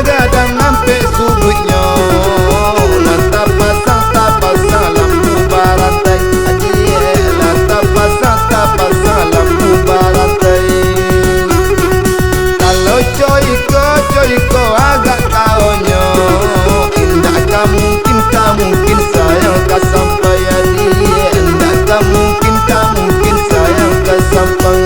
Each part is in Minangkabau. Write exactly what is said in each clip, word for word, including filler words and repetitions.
Gadang ampek suduiknyo, lah tapasang, tapasang lampu barantai. Adiak, lah tapasang, tapasang lampu barantai. Kalau co iko, co iko agak taonyo, indak ka mungkin, ka mungkin sayang ka sampai, adiak. Indak ka mungkin, ka mungkin sayang ka sampai.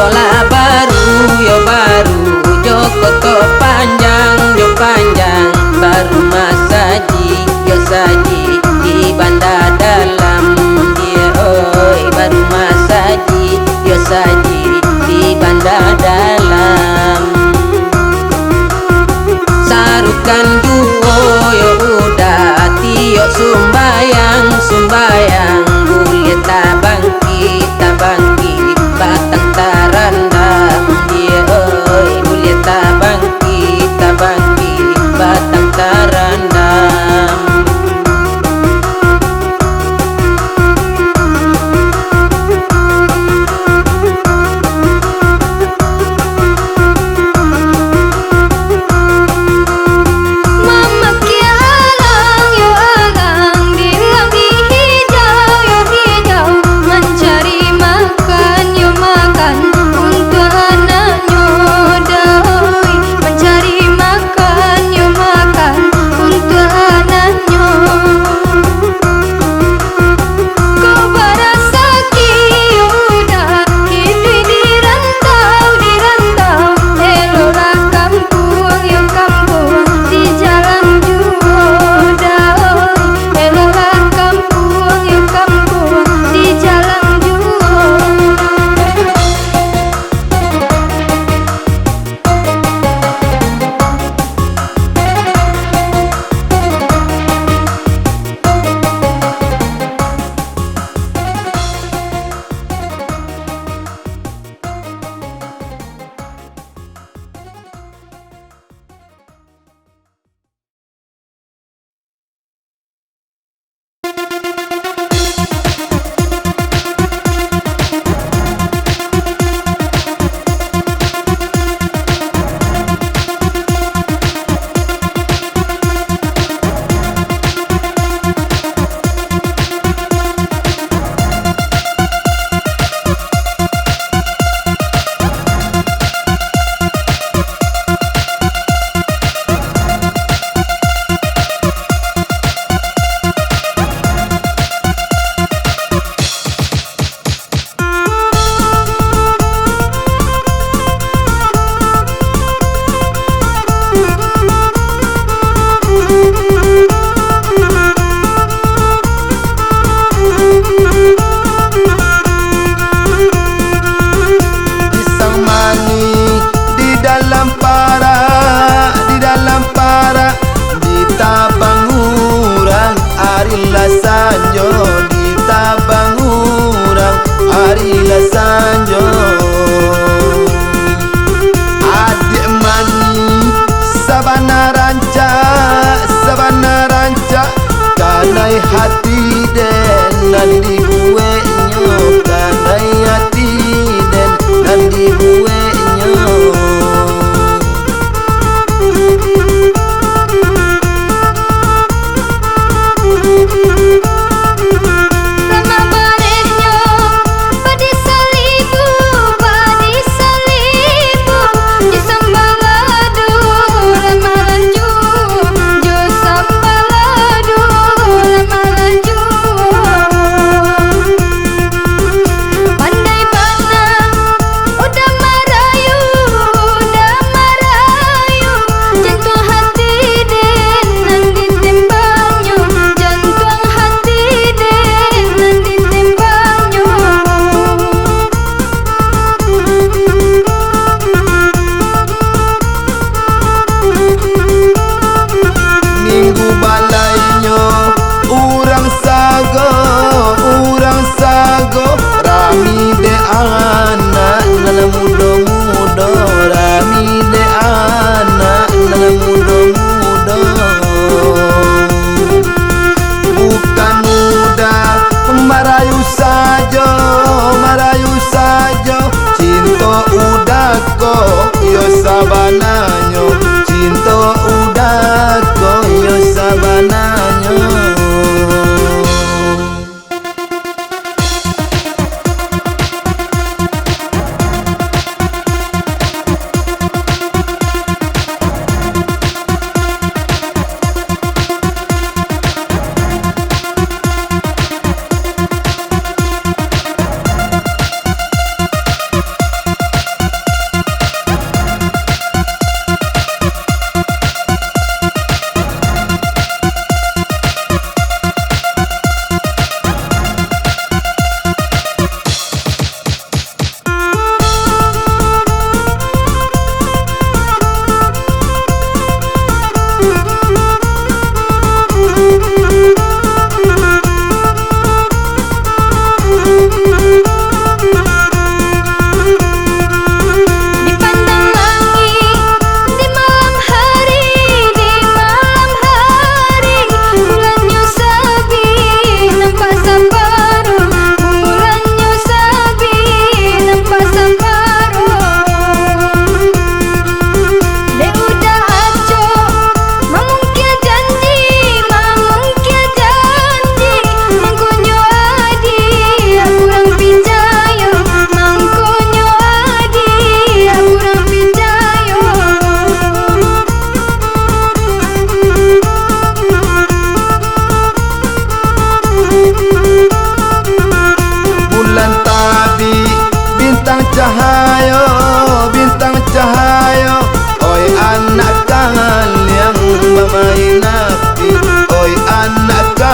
Lah baru, yo baru, jo koto panjang, jo panjang, barumah sajik, yo sajik, di Banda Dalam, ye oi, barumah sajik, yo sajik, di Banda Dalam. Sarukan juo yo udah, tiok sumbayang, sumbayang, buliah tabangkik, tabangkik, batang tarandam, ye oi, buliah tabangkik, tabangkik, batang tarandam. Mamakai alang yo alang, di langik hijau yo hijau, mancari makan yo makan, untuak anaknyo doi, mancari makan yo makan, untuak anaknyo. Ko barasaki udah, iduik di rantau, di rantau. Eloklah kampuang yo kampuang, di jalan juo doi. Eloklah kampuang yo kampuang, di jalan juo. Pisang manih di dalam parak, di dalam parak, ditabang urang ari lah sanjo, ditabang urang ari lah sanjo. Adiak manih, sabana rancak, sabana rancak, kanai hati den nan dibueknyo, kanai hati den nan dibueknyo. Lamah barehnyo, padi salibu, padi salibu, jo sambalado, lamah lanjua, jo sambalado, lamah lanjua.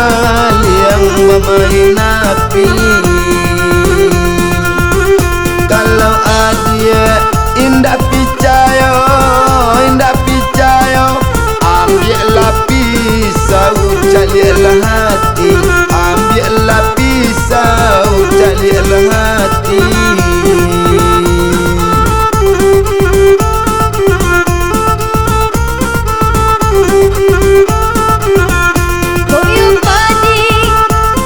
Liang bamain api. Kalau adiak indak picayo, indak picayo, ambiaklah pisau, caliaklah ati. Ambiaklah pisau, caliaklah ati. Koyo padi,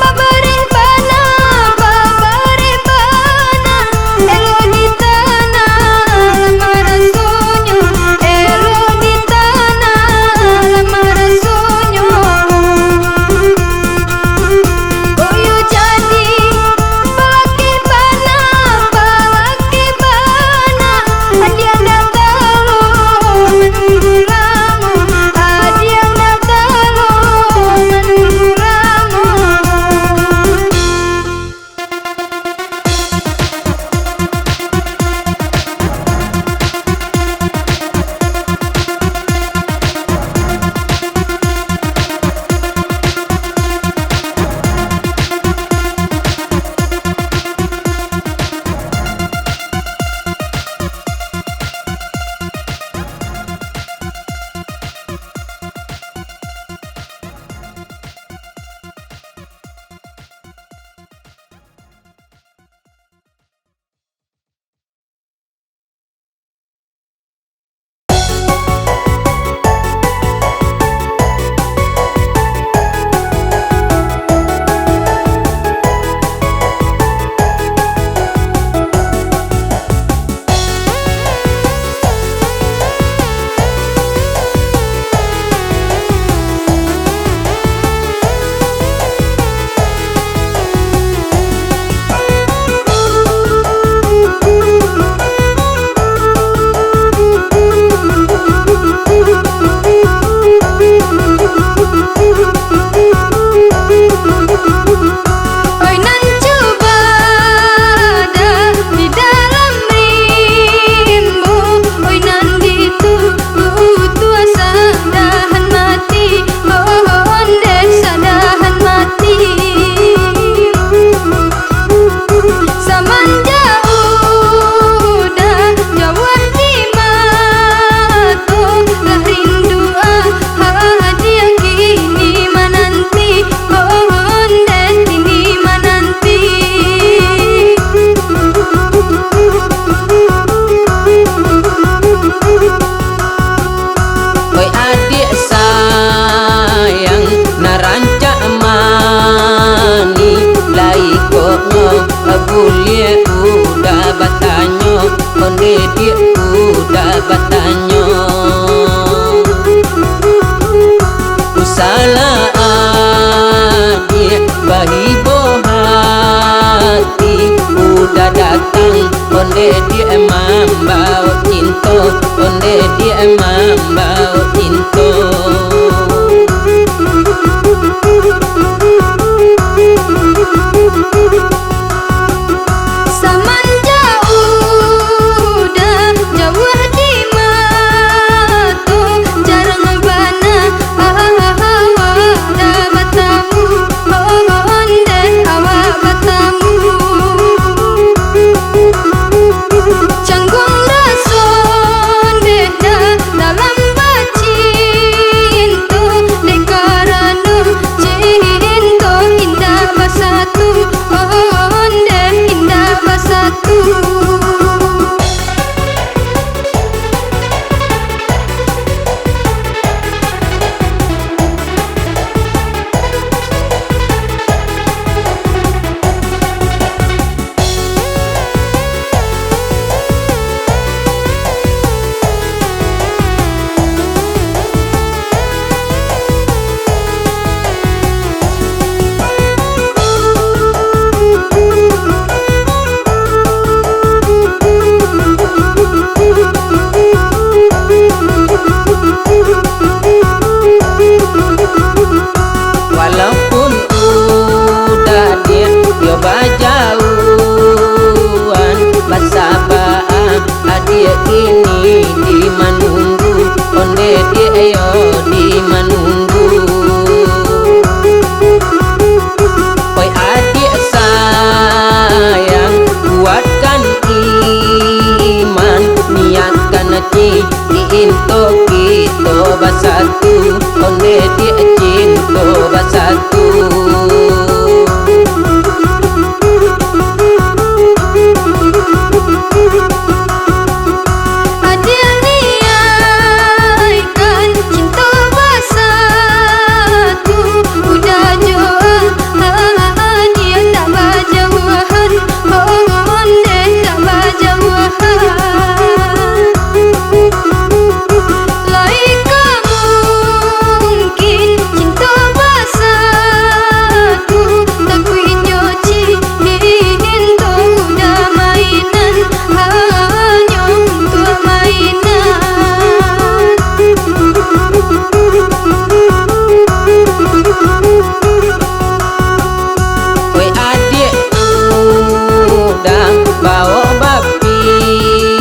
babareh bana, babareh bana, elok di tanah, lamah rasonyo, elok di tanah, lamah rasonyo. Koyo jadi, balakeh bana, balakeh bana, adiak ndak talok manunggu lamo, adiak ndak talok manunggu lamo. Oi nan cubo dah di dalam rimbo, oi nan ditu-, tuah sadahan mati, oh, ondeh sadahan mati. Samanjak udah jauah di mato, lah rindu ah, hadiah kini mananti, oh, ondeh kini mananti. Wai adiak sayang, nan rancak manih, lai kok nyo buliah udah batanyo, ondeh diak udah batanyo. Usalah adiak bahibo hati, udah datang, ondeh diak mambaok cinto, ondeh diak mambaok cinto. Samanjak udah jauah di mato, jarang bana awak dah batamu, ondeh awak batamu. Cangguang dah sondeh dah dalam bacinto, dek karano cinto indak basatu, oh, Cinto kito basatu, onde dek cinto basatu. Adiak niai kan cinto basatu, udah jo adiak tak bajauahan, onde tak bajauahan. Lai ka mungkin cinto basatu, takuik nyo cinto udah mainan, hanyo untuak mainan. Weh adiak, udah bao bapikia,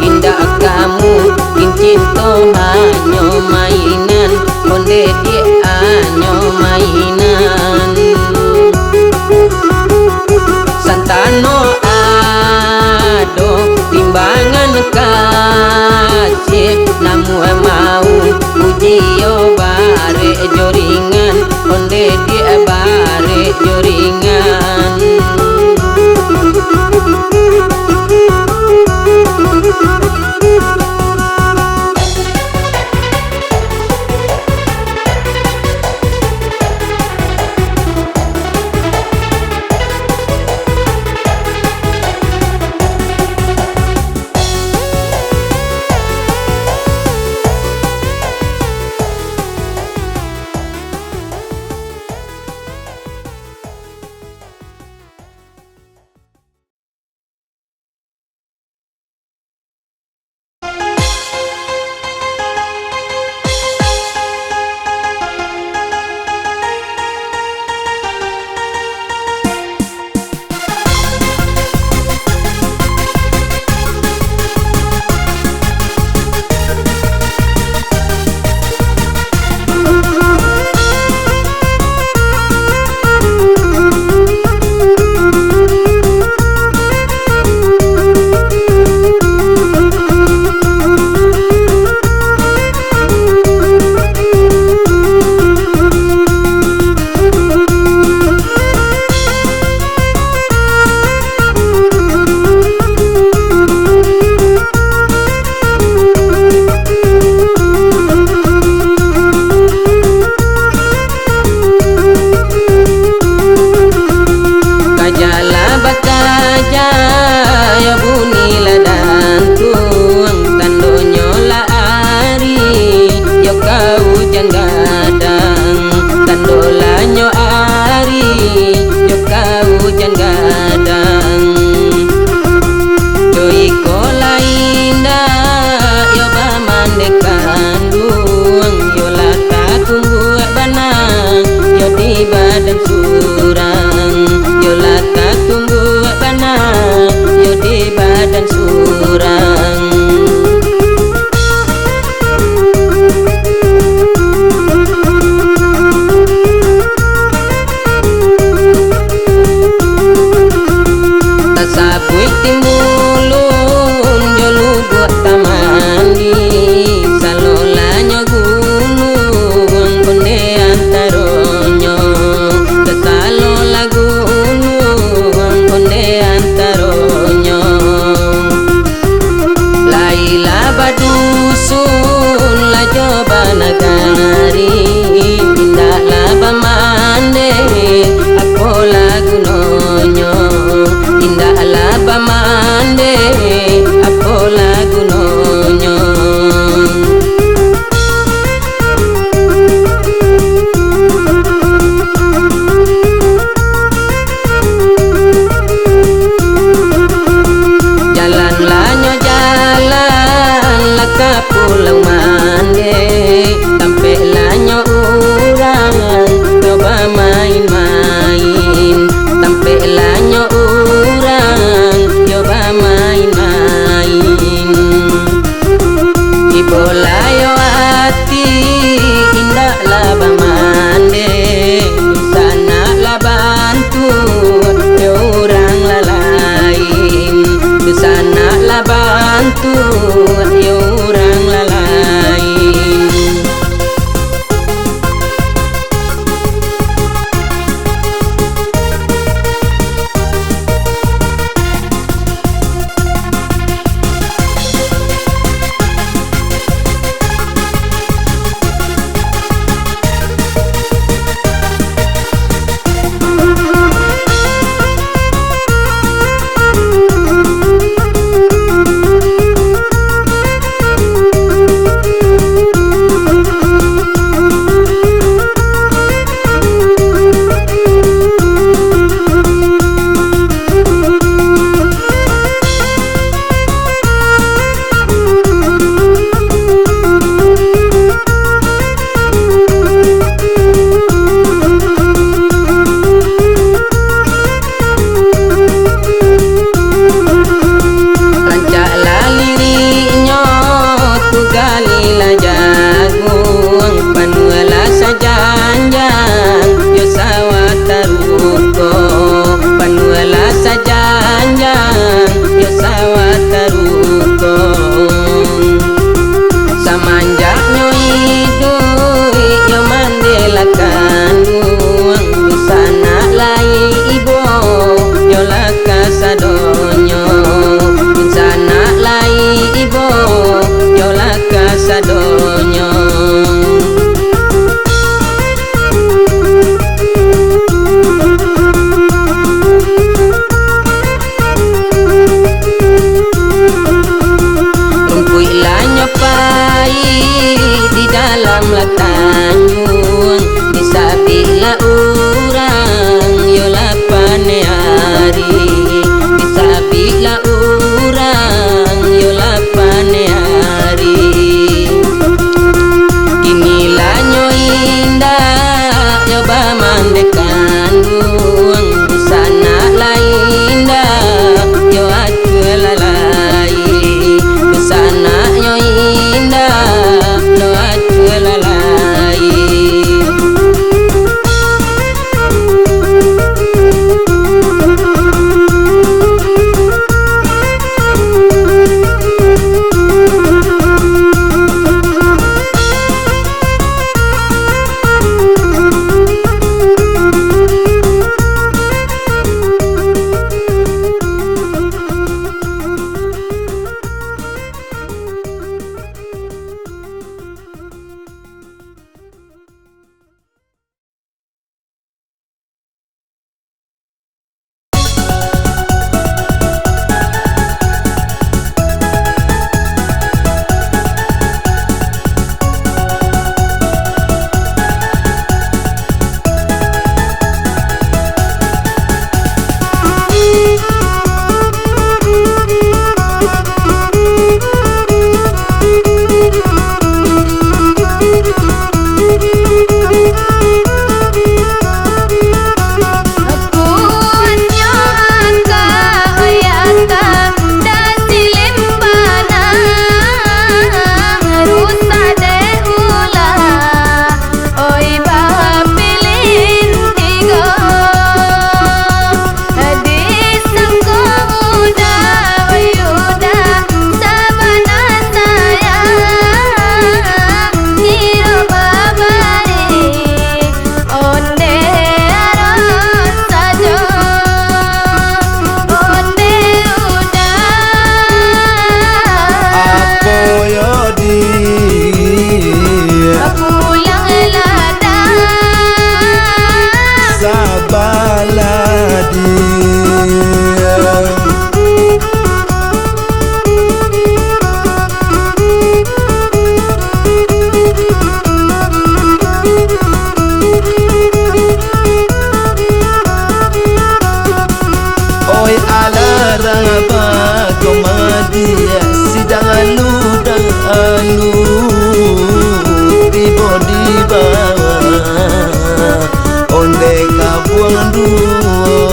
indak ka mungkin cinto hanyo mainan, onde dek hanyo mainan. Santano ado timbangan kasih, namuah mau uji yo barek jo ringan, onde dek barek jo ringan. Kajalah bakaja, yo bunyi lah dantuang, tandonyo lah ari, yo ka ujan gadang, tando lah nyo ari, yo ka ujan gadang. Jo iko lah indak yo bamande kanduang, yo lah tatumbuak bana yo di badan surang, yo lah tatumbuak bana yo di badan surang. Tasabuik Timbulun jo Lubuak Tamandi, salolanyo gunuang onde antaronyo, tasalolah gunuang onde antaronyo. Lai lah badusun, lah jo banagari, indak lah bamande, apo lah gunonyo? Indak lah bamande, apo lah gunonyo? Jalan lah nyo jalan, lah ka pulau Sidang alu dan alu, tibo di bawah, ondeh kabuang duo.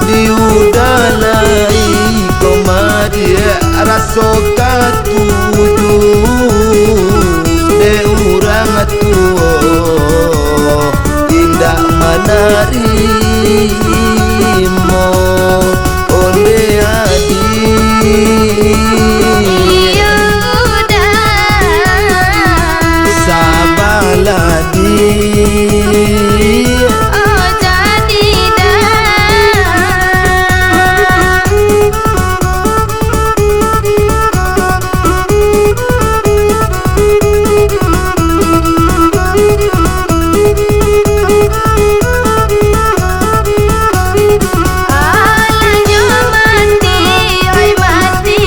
Di uda lai ko madiak, raso katuju dek urang tuo, indak manarimo ondeh adi. Iyo, uda. Sabaladi. Oh, jadi dah. Alanyo mati, oi mati,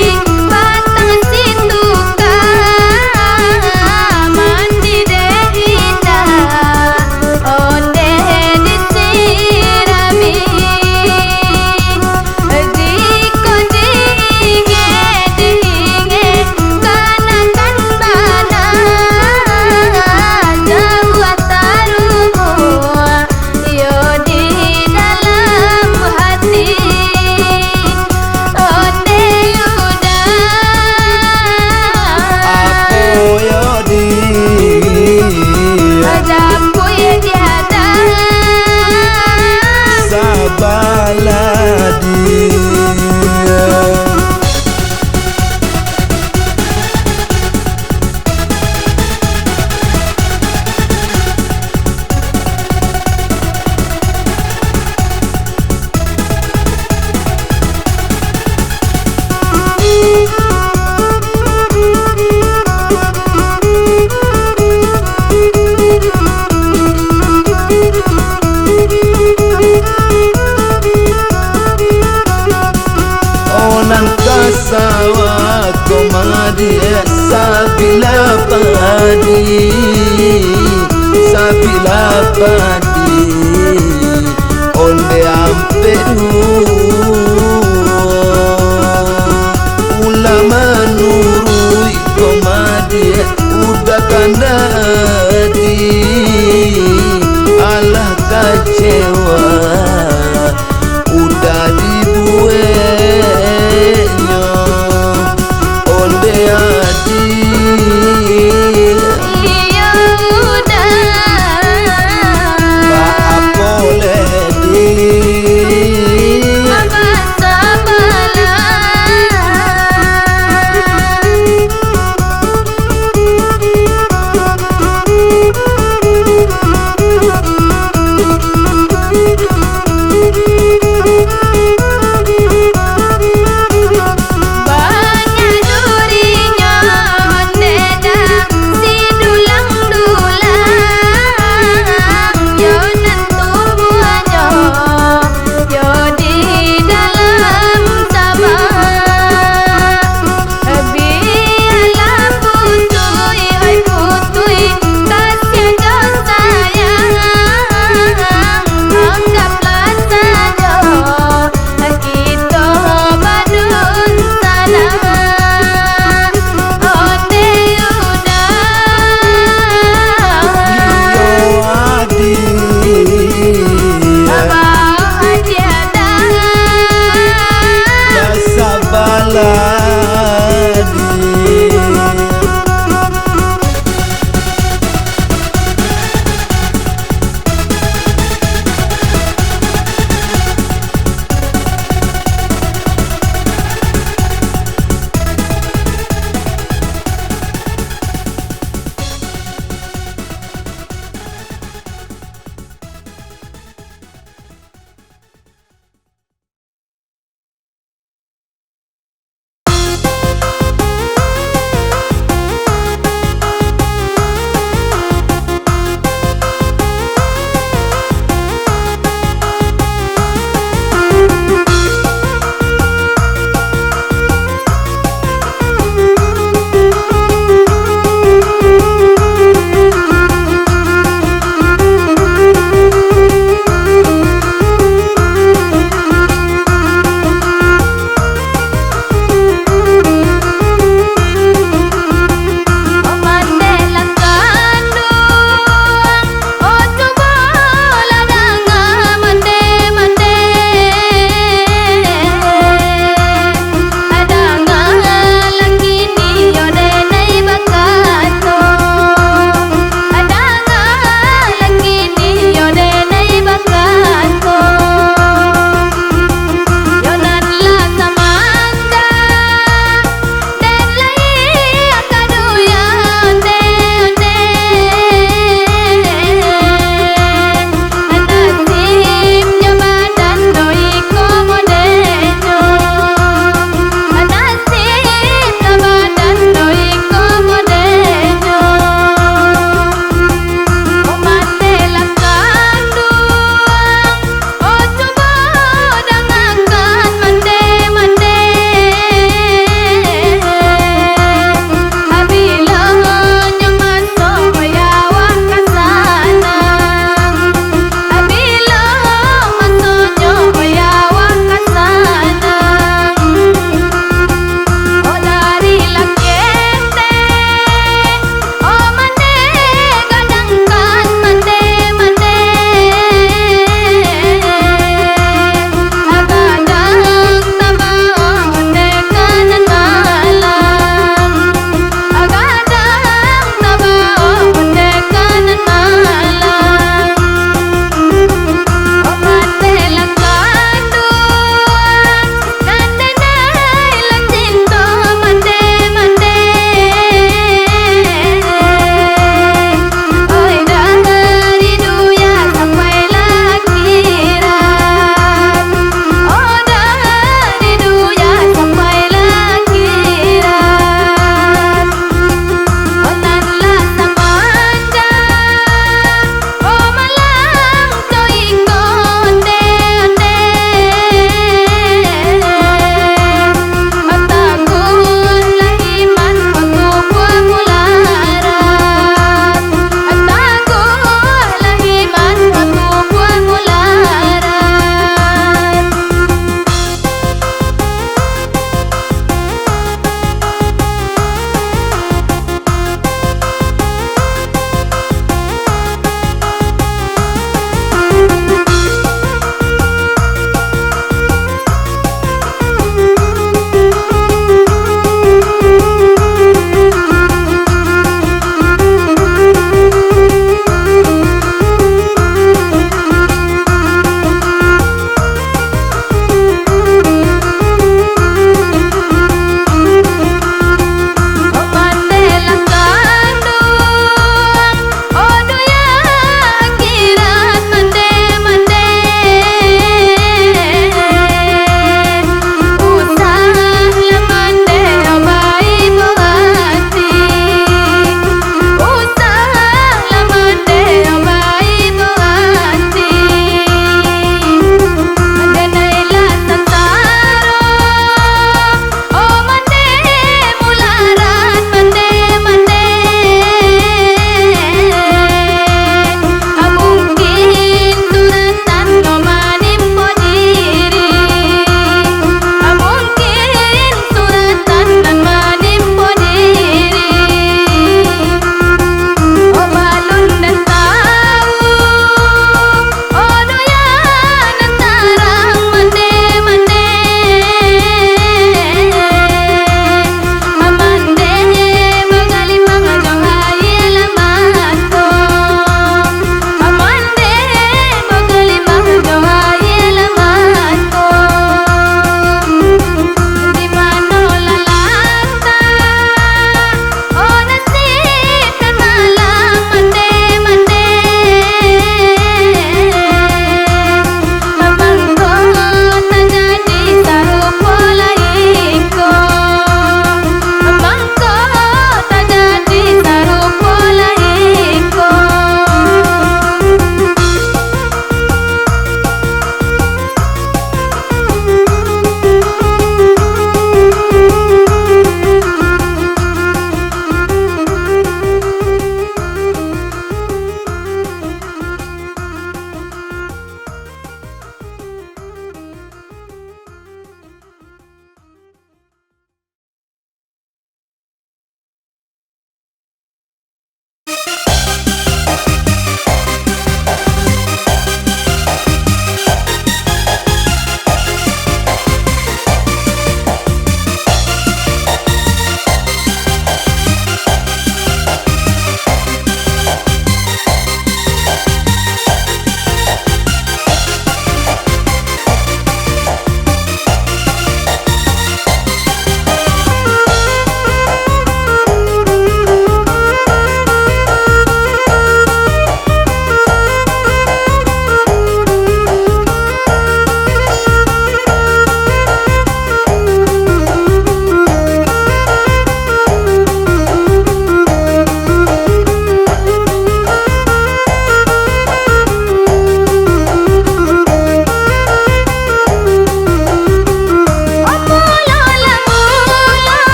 batang situkang, mati dek indak, ondeh disirami. Jikok diingek, diingek, kanakan bana, jauah tarumuak, iyo di dalam hati. Ondeh uda. Apo yo di? Jambu yo di ateh. Sabaladi. Oh, nan ka sawah ko madiak, sabilah padi, sabilah padi, ondeh ampek duo. Ulah manuruik ko madiak, uda kandak ati, alah kacewa. Uda dibueknyo ondeh ati. Iyo, uda. Baapo lai di?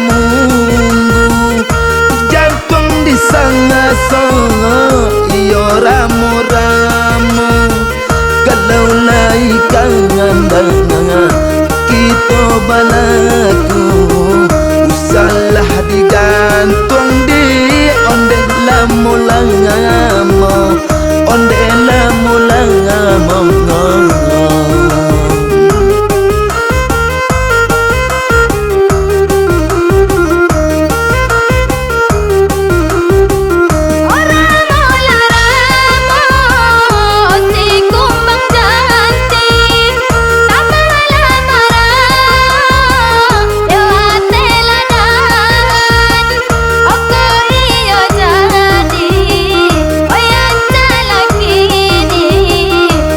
Munggu jantuang di sangaso, iyo ramo-ramo. Kalau lai kandan kito balaku, usahlah digantuang di ondeh lamo-lamo, ondeh lamo-lamo.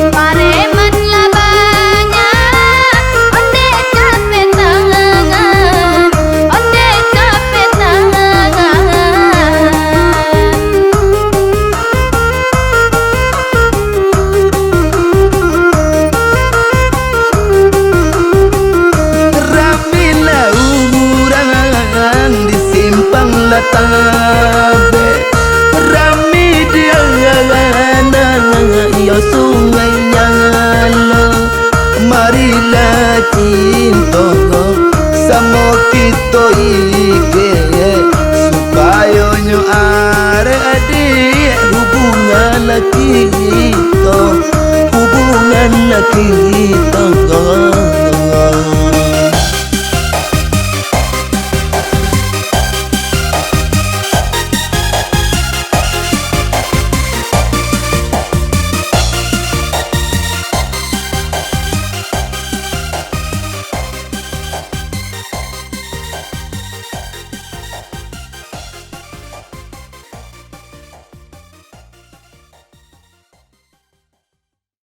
Pareman lah banyak, ondeh capek tangan, ondeh capek tangan. Rami lah urang di simpang lah tabek. Rami di anak iyo sungai Nyalo. Marilah cinto samo kito ike, supayonyo arek adiak hubungan lah kito, hubungan lah kito.